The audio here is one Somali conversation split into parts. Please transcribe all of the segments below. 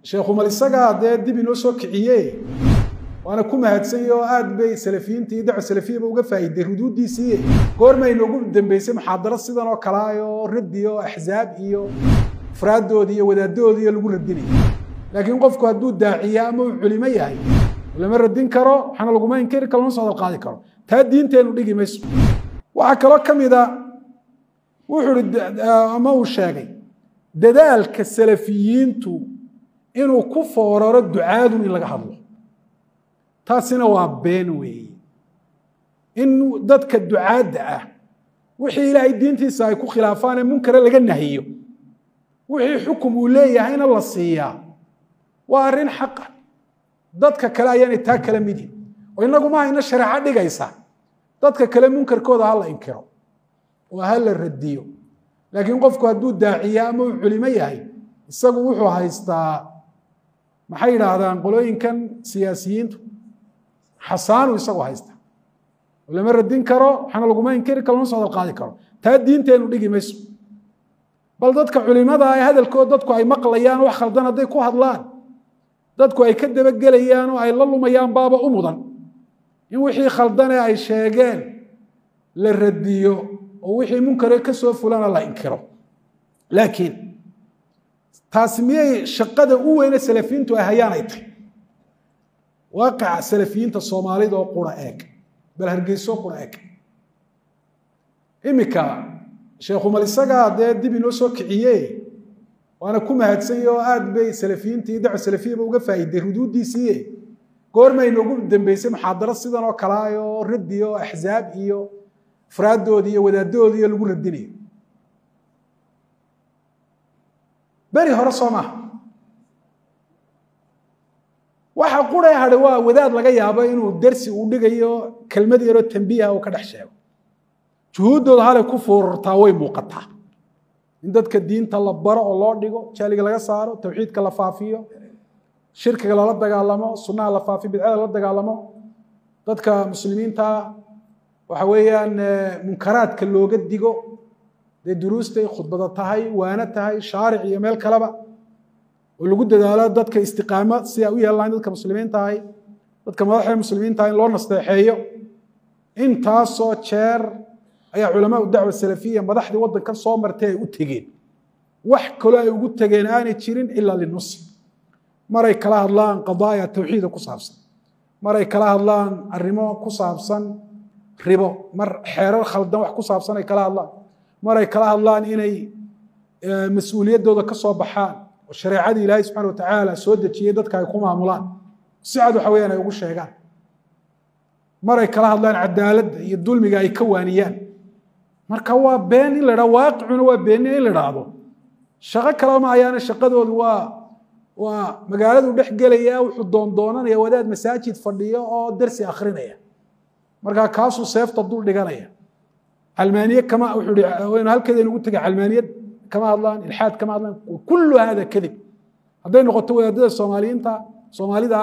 Sheekhumal isagaa dee dib inoo soo kiciye, waana ku mahadsanya oo aad bay salafiyiinta iyo dacwa salafiyaba uga faa'iiday ruduuddiisii. Goorma inoogu dambeysay muxaadaro sidan oo kale oo raddi oo axzaab iyo afraaddoodi iyo wadaaddoodi iyo lagu radinayo? Laakiin qofku hadduu daaciya ama uu culimo yahay, lama radin karo, waxaana laguma inkiri karo, lama soo hadal qaadi karo. Taa diinteenu dhigi mayso. Waxaa kaloo ka mid a, wuxuu ihi ama uu sheegay dadaalka salafiyiintu inuu ku fooraro ducaadun in laga hadlo. Taasina waa been weeye. In dadka ducaadda ah wixii Ilaahay diintiisa ay ku khilaafaan ee munkare laga nahiyo, wixii xukum uu leeyahayna la siiyaa, waa arrin xaqa. Dadka kale ayaanay taa kala midin oo innagu ma hayno shareeco dhigaysa dadka kale munkarkooda ha la inkiro oo ha la radiyo. Laakiin qofku hadduu daaciya ama uu culimo yahay, isagu wuxuu haystaa, maxay yidhaahdaan qolooyinkan siyaasiyiintu, xasaanu isagu haysta, lama radin karo, waxaana laguma inkiri karo, lama soo hadal qaadi karo. Taa diinteenu dhigi mayso. Bal dadka culimada ee hadalkood dadku ay maqlayaan, wax khaldan hadday ku hadlaan dadku ay ka dabagelayaan oo ay la lumayaan, baaba u mudan in wixii khaldane ay sheegeen la radiyo oo wixii munkare ka soo fulana la inkiro. Laakiin taasi miyay shaqada u weyne salafiyiintu ay hayaan ay tahay? Waaqica salafiyiinta Soomaalida oo qura eeg, bal Hargeyso qura eeg. Iminka Sheekhumal isagaa dee dib inoo soo kiciye, waana ku mahadsanya oo aad bay salafiyiinta iyo dacwa salafiyaba uga faa'iiday ruduuddiisii. Goorma inoogu dambeysay muxaadaro sidan oo kale oo raddi oo axzaab iyo afraaddoodi iyo wadaaddoodi iyo lagu radinayo? Beri hore soo maaha. Waxa qura hadhay waa wadaad laga yaabo inuu dersi uu dhigayo kelmad yaroo tambiiha uu ka dhex sheego. Juhuuddooda halay ku fuurartaa way muuqataa: in dadka diinta la baro oo loo dhigo, jahliga laga saaro, tawxiidka la faafiyo, shirkiga lala dagaalamo, sunnaha la faafiyo, bidcada lala dagaalamo, dadka muslimiinta waxa weeyaan munkaraadka looga digo, dee duruustay khudbada tahay, waana tahay shaaric iyo meel kaleba, oo lagu dadaalo dadka istiqaamo si ay u yeelan dadka muslimiinta ahay, dadka madaxda muslimiinta in loo nasteexeeyo. Intaasoo jeer ayaa culamaa dacwa salafiya madaxdii waddankan soo martay ay u tegeen, wax kaloo ay ugu tegeen aanay jirin ilaa linusi. Maray kala hadlaan qadaaya tawxiida ku saabsan, maray kala hadlaan arrimo ku saabsan ribo, mar xeerar khaldan wax ku saabsan ay kala hadlaan, maray kala hadlaan inay mas-uuliyaddooda ka soo baxaan oo shareecadii Ilaahay subxana watacaala soo dejiyey dadka ay ku maamulaan si cad waxa weyaan ay ugu sheegaan, maray kala hadlaan cadaaladda iyo dulmiga ay ka waaniyaan. Marka waa been in la idhahdo waaqicuna waa beenin in la idhaahdo shaqo kalema ayaana. Shaqadoodu waa magaaladu dhex gelaya, wuxuu doondoonanaya wadaad masaajid fadhiyo oo dersi akrinaya, markaa kaasuu seefta dul dhiganaya. Calmaaniye kama, wuxuu ihi waynu halkeeda inugu tegay, calmaaniyad kama hadlaan, ilxaad kama hadlaan. Kullu hada kadib. Hadday noqoto wadaadada Soomaaliyiinta Soomaalida,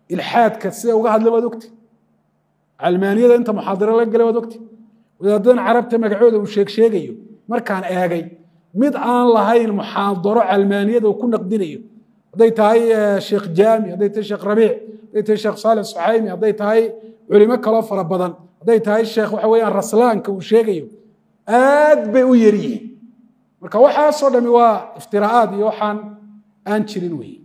ilxaadka siday uga hadla waad ogti, calmaaniyada inta muxaadaro laga galay waad ogti. Wadaadadan Carabta magacooda uu sheeg sheegayo markaan eegay, mid aan lahayn muxaadaro calmaaniyada uu ku naqdinayo, hadday tahay Sheekh Jaami, hadday tahay Sheekh Rabiic, hadday tahay Sheekh Saalix Suxaymi, hadday tahay culimo kaloo fara badan, hadday tahay sheekh waxa weeyaan Raslaanka uu sheegayo, aad bay u yar yihiin. Marka waxaasoo dhami waa iftiraa'aad iyo waxaan aan jirin weeye.